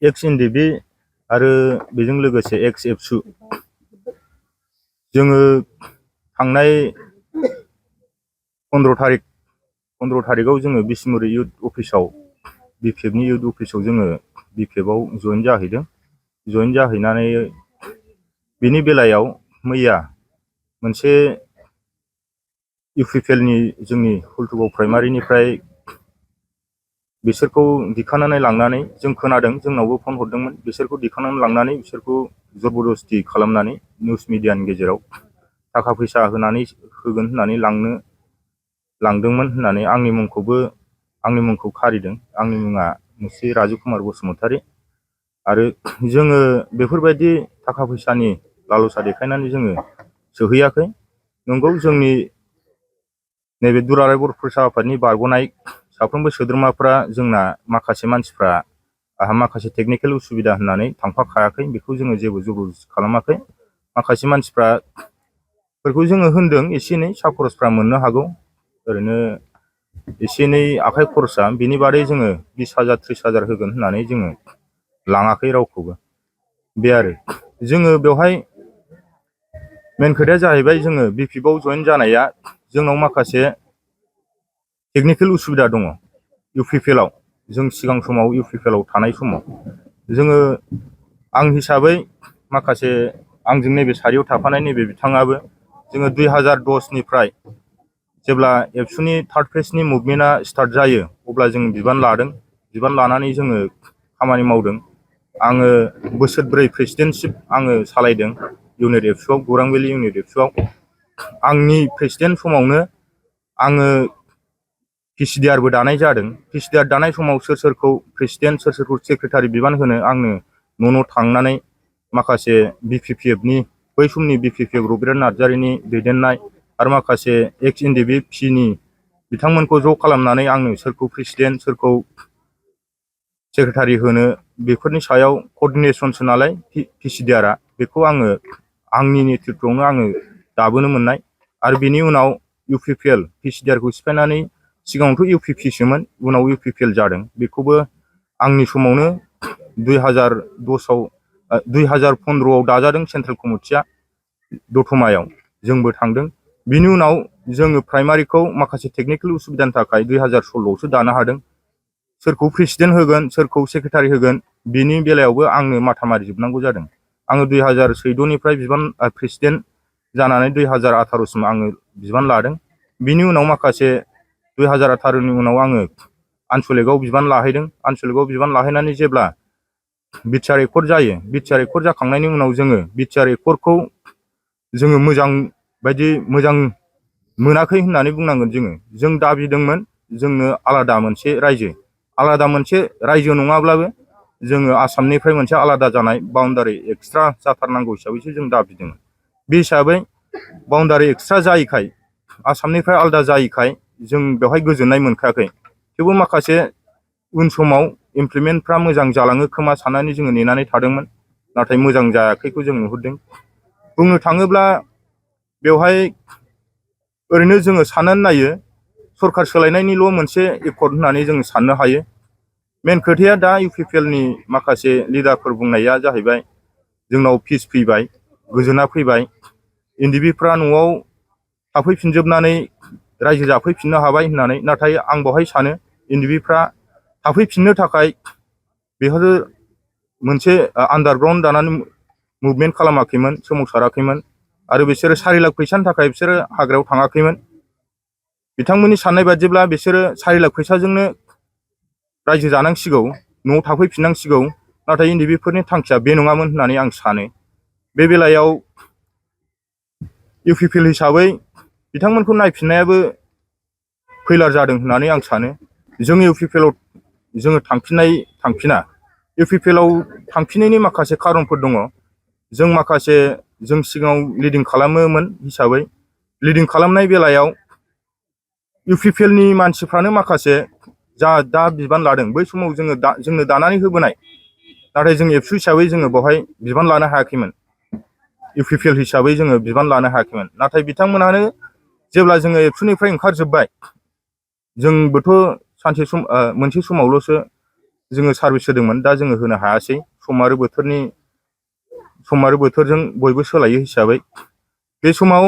एक्स एनडिबि आरो बेजों लोगोसे एक्स एबसु जोङो थांनाय 15 थारिखआव जोङो बिसमुरि इउथ अफिसाव बिपिएफनि इउथ अफिसाव जोङो बिपिएफआव जइन जाहैदों। जइन जाहैनानै बिनि बेलायाव मैया मोनसे इउपिपिएलनि जोंनि हुलथुगाव प्राइमारिनिफ्राय बिसोरखौ दिखांनानै लांनानै जों खोनादों, जोंनावबो फन हरदोंमोन, बिसोरखौ दिखांनानै लांनानै बिसोरखौ जबरदस्ति खालामनानै निउस मिडियानि गेजेराव थाखा फैसा होनानै होगोन होननानै लांदोंमोन होननानै आंनि मुंखौ खारिदों। आंनि मुङा मुस्रि राजु कुमार बसुमतारी। आरो जोङो बेफोरबायदि थाखा फैसानि लालसा देखायनानै जोङो सोहैयाखै। नंगौ, जोंनि नैबे दुलाराय बर' फरायसा आफादनि बारग'नाय साफ्रोमबो सोद्रोमाफ्रा जोंना माखासे मानसिफ्रा आहा माखासे टेकनिकेल उसुबिदा होननानै थांफाखायाखै, बेखौ जोङो जेबो जबरदस्ति खालामाखै। माखासे मानसिफोरखौ जोङो होनदों एसे एनै सा खरसफ्रा मोननो हागौ, ओरैनो एसे एनै आखाइ खरसा, बिनि बादै जोङो 20,000 30,000 होगोन होननानै जोङो लाङाखै रावखौबो। बे आरो जोङो बेवहाय मेन खोथाया जाहैबाय, जोङो बिपिएफआव जइन जानाया जोंनाव माखासे टेकनिकेल उसुबिदा दङ। इउपिपिएलआव जों सिगां समाव इउपिपिएलआव थानाय समाव जोङो आं हिसाबै माखासे आंजों नैबे सारियाव थाफानाय नैबे बिथाङाबो जोङो 2010निफ्राय जेब्ला एबसुनि थार्ड फेजनि मुभमेन्टआ स्टार्ट जायो अब्ला जों बिबान लादों। बिबान लानानै जोङो खामानि मावदों। आङो बोसोरब्रै प्रेसिडेन्टशिप आङो सालायदों इउनिट एबसुआव, गौरां भेलि इउनिट एबसुआव। आंनि प्रेसिडेन्ट समावनो आङो पिसिडिआरबो दानाय जादों। पिसिडिआर दानाय समाव सोर सोरखौ प्रेसिडेन्ट, सोर सोरखौ सेक्रेटारि बिबान होनो आंनो न' थांनानै माखासे बिपिपिएफनि बै समनि बिपिपिएफ रबिराम नार्जारिनि दैदेननाय आरो माखासे एक्स एनडिबि पिनि बिथांमोनखौ ज' खालामनानै आंनो सोरखौ प्रेसिडेन्ट सोरखौ सेक्रेटारि होनो बेफोरनि सायाव कर्डिनेसनसो नालाय पिसिडिआरआ, बेखौ आंनि नेतृत्वआवनो आङो दाबोनो मोननाय। आरो बेनि उनाव इउपिपिएल पिसिडिआरखौ सिफायनानै सिगाङावथ' इउपिपिसोमोन, उनाव इउपिपिएल जादों। बेखौबो आंनि समावनो 2015आव दाजादों सेन्ट्रेल कमिटिया दतमायाव, जोंबो थांदों। बिनि उनाव जोङो प्राइमारिखौ माखासे टेकनिकेल उसुबिदानि थाखाय 2016आवसो दानो हादों। सोरखौ प्रेसिडेन्ट होगोन, सोरखौ सेक्रेटारि होगोन, बिनि बेलायावबो आंनो माथा मारिजोबनांगौ जादों। आङो 2014निफ्राय प्रेसिडेन्ट जानानै 2018सिम आङो बिबान लादों। बिनि उनाव माखासे 2018नि उनाव आङो आनसलिकआव बिबान लाहैदों। आनसलिकआव बिबान लाहैनानै जेब्ला बिटिआर एकर्ड जायो, बिटिआर एकर्ड जाखांनायनि उनाव जोङो बिटिआर एकर्डखौ जोङो मोजां मोनाखै होननानै बुंनांगोन। जों दाबिदोंमोन जोंनो आलादा मोनसे रायजो नङाब्लाबो जोङो आसामनिफ्राय मोनसे आलादा जानाय बाउन्डारि एक्सट्रा जाथारनांगौ हिसाबैसो जों दाबिदोंमोन। बे हिसाबै बाउन्डारि एक्सट्रा जायैखाय, आसामनिफ्राय आलादा जायैखाय जों बेवहाय गोजोननाय मोनखायाखै। थेवबो माखासे उन समाव इमप्लिमेन्टफ्रा मोजां जालाङो खोमा साननानै जोङो नेनानै थादोंमोन, नाथाय मोजां जायाखैखौ जों नुहुरदों। बुंनो थाङोब्ला बेवहाय ओरैनो जोङो साननानै नायो, सरखार सोलायनायनिल' मोनसे एकर्ड होननानै जों साननो हायो। मेन खोथाया दा इउपिपिएलनि माखासे लिडारफोर बुंनाया जाहैबाय, जोंनाव पिस फैबाय, गोजोना फैबाय, एनडिबिफ्रा न'आव थाफैफिनजोबनानै रायजो जाफैफिननो हाबाय होननानै। नाथाय आं बेवहाय सानो एनडिबिफ्रा थाफैफिननो थाखाय बेफोरो मोनसे आन्डारग्राउन्ड दानानै मुभमेन्ट खालामाखैमोन, सोमावसाराखैमोन। आरो बिसोरो 4 लाख फैसानि थाखाय बिसोरो हाग्रायाव थाङाखैमोन। बिथांमोननि साननाय बादिब्ला बिसोरो 4 लाख फैसाजोंनो रायजो जानांसिगौ, न'आव थाफैफिननांसिगौ। नाथाय एनडिबिफोरनि थांखिया बे नङामोन होननानै आं सानो। बे बेलायाव इउपिपिएल हिसाबै बिथांमोनखौ नायफिननायाबो फैलार जादों होननानै आं सानो। जों इउपिपिएलआव जोङो थांफिना। इउपिपिएलआव थांफिननायनि माखासे खारनफोर दङ। जों सिगाङाव लिडिं खालामोमोन हिसाबै, लिडिं खालामनाय बेलायाव इउपिपिएलनि मानसिफ्रानो माखासे दा बिबान लादों, बै समाव जोंनो दानानै होबोनाय, नाथाय जों एबसु हिसाबै जोङो बेवहाय बिबान लानो हायाखैमोन। इउपिपिएल हिसाबै जोङो बिबान लानो हायाखैमोन। नाथाय बिथांमोनानो जेब्ला जोङो एबसुनिफ्राय ओंखारजोब्बाय, जोंबोथ' मोनसे समावल'सो जोङो सार्भिस होदोंमोन। दा जोङो होनो हायासै। सम आरो बोथोरजों बयबो सोलायो हिसाबै बे समाव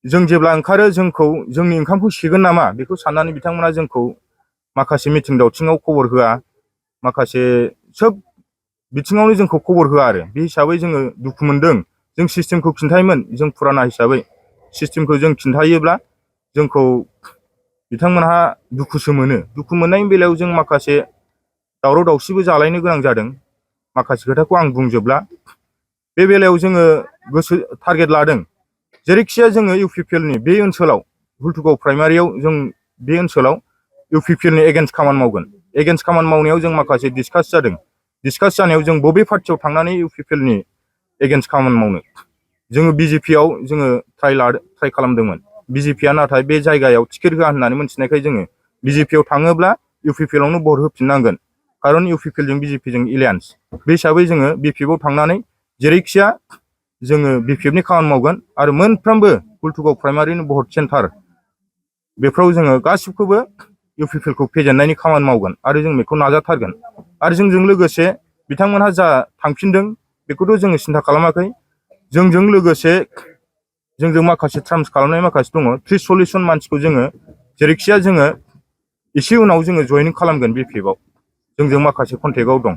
जों जेब्ला ओंखारो जोंखौ जोंनि ओंखामखौ सेगोन नामा बेखौ साननानै बिथांमोना जोंखौ माखासे मिथिं दावथिङाव खबर होआ, माखासे सोब बिथिङावनो जोंखौ खबर होआ आरो बे हिसाबै जोङो दुखु मोनदों। जों सिस्टेमखौ खिन्थायोमोन, जों फुराना हिसाबै सिस्टेमखौ जों खिन्थायोब्ला जोंखौ बिथांमोनहा दुखुसो मोनो। दुखु मोननायनि बेलायाव जों माखासे दावराव दावसिबो जालायनो गोनां जादों। माखासे खोथाखौ आं बुंजोबला। बे बेलायाव जोङो गोसो टारगेट लादों, जेरैखिजाया जोङो इउपिपिएलनि बे ओनसोलाव हुल्थुगाव प्राइमारियाव जों बे ओनसोलाव इउपिपिएलनि एगेन्स्ट खामानि मावगोन। एगेन्स्ट खामानि मावनायाव जों माखासे डिसकास जादों। डिसकास जानायाव जों बबे पार्टियाव थांनानै इउपिपिएलनि एगेन्स्ट खामानि मावनो जोङो बिजेपियाव जोङो ट्राइ खालामदोंमोन। बिजेपिया नाथाय बे जायगायाव टिकेट होआ होननानै मोनथिनायखाय जोङो बिजेपियाव थाङोब्ला इउपिपिएलावनो भट होफिननांगोन, खारन इउपिपिएलजों बिजेपिजों एलायन्स। बे हिसाबै जोङो बिपिएफआव थांनानै जेरैखिया जोङो बिपिएफनि खामानि मावगोन आरो मोनफ्रोमबो हुल्थुगाव प्राइमारिनि भट सेन्टार बेफोराव जोङो गासिबखौबो इउपिपिएलखौ फेजेननायनि खामानि मावगोन आरो जों बेखौ नाजाथारगोन। आरो जोंजों लोगोसे बिथांमोनहा जा थांफिनदों बेखौथ' जोङो सिन्था खालामाखै। जोंजों लोगोसे जोंजों माखासे टार्म्स खालामनाय माखासे दङ। 30-40 जन मानसिखौ जोङो जेरैखिया जोङो एसे उनाव जोङो जयनिं खालामगोन बिपिएफआव। जोंजों माखासे कन्टेक्टआव दं।